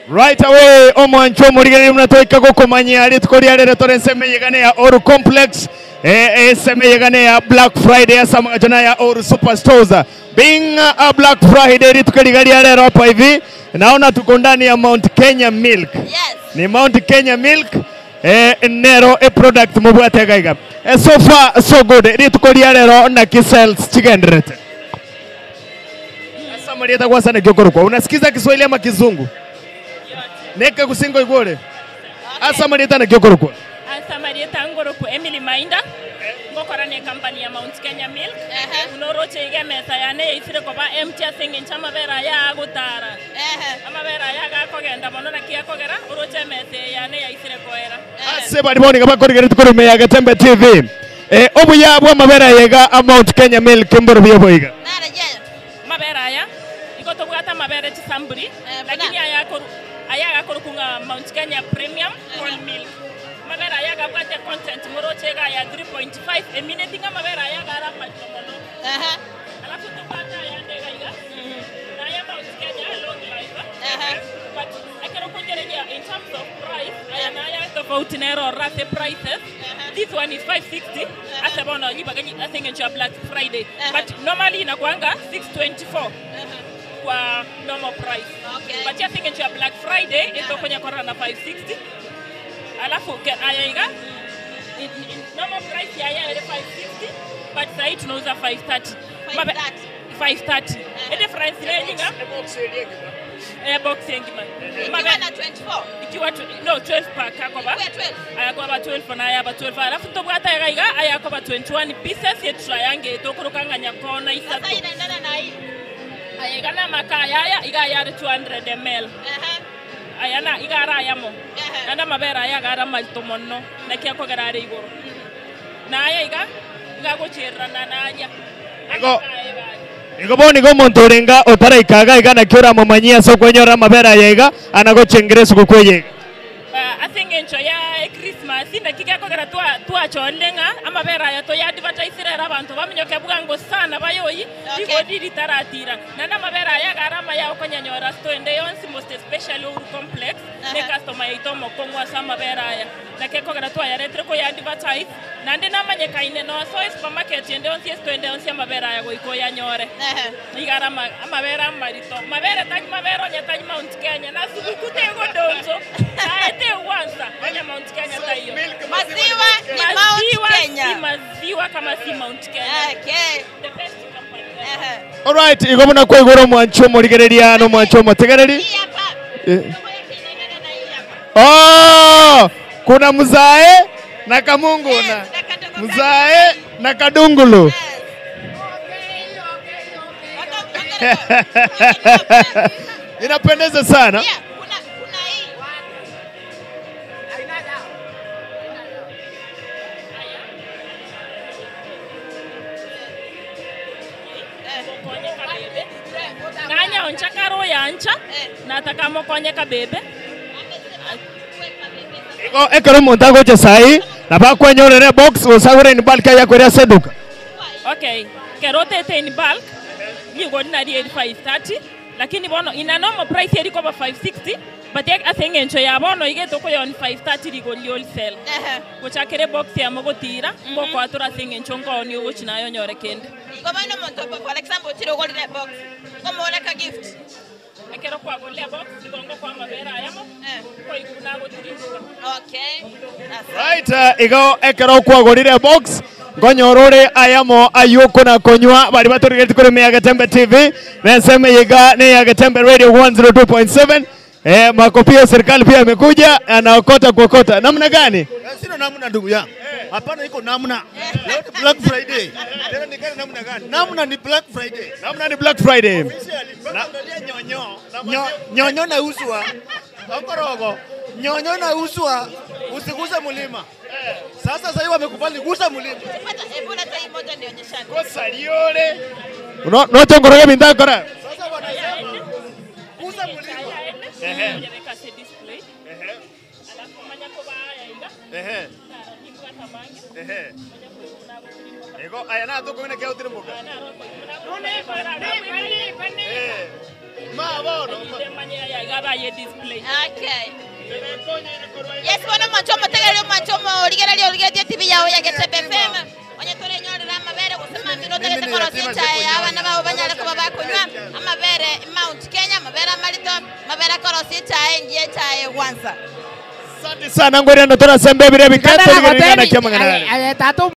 Right away omwancho omorigereria buna twaika gokomanyia rituko ria rero tore ense emeyegano ya Oru Complex eh, ense emeyegano ya Black Friday ase amagacho na ya Oru Superstores being a Black Friday rituko riga ria rero hapa hivi naona tuko ndani ya Mount Kenya Milk Yes. ni Mount Kenya Milk eh, nero e product mobwate iga iga eh, so far so good rituko ria rero naki sales chigenderete Ase amarieta gwasa naki okorokwa unasikiza Kiswahili ama Kizungu neke gusingo igore ase amarieta naki okorokwa Ase amarieta ngorokwa Emily Mainda, ngokora ne company ya Mount Kenya Milk. Buna oroche iga emesa yane yaisire koba empty ase eng'encho amabere aya agotara. Amabere aya gakogenda mono naki akogera oroche emesa eye yane yaisire koera. Ase baria bono iga bakorigeretie korwa ime ya Getembe TV eh, obuya bw'amabere aya iga a Mount Kenya Milk mborobio obo iga. Amabere aya igo tobwate amabere chisamburi, lakini aya akoru aya agakorokwa ng'a Mount Kenya Premium Whole Milk. Amabere aya agabwate content moroche iga aya 3.5 emineti ng'a amabere aya agare amarito mono. Alafu tobwate ayande iga iga, naya Mount Kenya Long Life, but ekero okonyereria in terms of price, aya naya tofauti nere ororo ase prices, this one is 560 ase bono ribaga ase eng'encho ya Black Friday, but normally inakuanga 624 kwa normal price. Okay. But ase eng'encho ya Black Friday etokonya korora na 560 alafu ke- aya iga normal price yaya ere 560 but sahi tunauza 530. 530. 530. E difference ne engima box engima. Ikiwa na 24. Ikiwa no 12 pack akoba. Ikiwa 12. Ayakoba 12 na ayaba 12. Alafu tobwata iga iga ayakoba 21 pieces ye triangle tokoroka ng'a nyakona Sasa isato. inaendana na hii. Aya iga na makaya aya iga ayare 200 ml. Aya na iga ara ayamo. Naende amabere aya iga are amarito mono naki akogera are igoro. Na aya iga iga agochererana na aria. Igo igo bono igo omonto orenga otaraika iga iga naki oramomanyie ase okwenyora amabere aya iga anagochengera esuguku eye iga. Ase eng'encho ya Christmas naki gekogera twachorire ng'a amabere aya toyadvertisire ere abanto baminyoke bwango sana bayoyi rigori ritaratira. Naende amabere aya iga are amaya okonyanyora ase toende yonsi most especially Uhuru Complex ne customer yaito omokong'u ase amabere aya. Naki ekogera twayaretire koyadvertise naende namanyekaine nosoe supermarket ende yonsi ase toende yonsi amabere aya goika oyanyore. Iga are amabere amarito. Mabere tari mabere onye tari Mount Kenya. Na suguku tegodonso naye tegwansa onye Mount Kenya taiyo. Maziwa ni Mount Maziwa Kenya. si maziwa kama si Mount Kenya. Okay. The best company. Alright, igo buna kwaigora omwancho omorigereria na omwancho omotegereri. Oh, kuna mzae na kamungu na mzae na kadungulu. Inapendeza sana. Nanyaoncha karo yancha nataka mokonye kabebe. Igo ekero omonto agocha sahi nabo akwenyorere box gose agore in bulk ayakwere ase eduka. Okay, kero otete in bulk nigo nari eri 530 lakini bono ina normal price eri koba 560 but ase eng'encho ya bono iga etokoyoni 530 rigori wholesale. Gochakere box yamo gotira ngokwatora ase eng'encho nkooni ogochi naye onyore kende. Igo bono omonto for example ochire ogorire box okomora ka gift. Ekero kwagorire box igo ngokwa amabere ayamo koiguna agotirimboka. Okay. Right, igo ekero kwagorire box nkonyora ore ayamo aywo okona konywa bari batorigereti kore ime ya Getembe TV na ensemo eye iga ne ya Getembe Radio 102.7. Makopia ya serikali pia yamekuja anaokota kuokota namna gani? Sina namna ndugu yangu. Hapana, iko namna. Leo ni Black Friday. Tena nikana namna gani? Namna ni Black Friday. Namna ni Black Friday. Angalia nyonyo. Nyonyo nauzwa. Okorogo. Nyonyo nauzwa. Usiguse mlima. Sasa sasa hivi wamekubali gusa mlima. Hebu leta hii moja nionyeshane. Kosa liole. No no chongoroge binta kora. Sasa wanasema gusa mlima. Ehe. Ehe. Ehe. Ego aya na tuko ina keo tirimboka. Eh. Erinde manye aya iga abaye display. Okay. Yes, bono omwancho omotegereri omwancho omorigereria origeretie etibi yao ya Getebe FM. Onye torenyorera amabere gose mambia notagete Mimi ni korosia yatima echae ya sikunywa. abana bao banyare koba bakonywa amabere Mount Kenya, amabere amarito, amabere akorosia echae engiya echae egwansa. Asante sana ngwere ndo torasembe ebire bike torigereria ng'ana ki amang'ana are. Aye tata.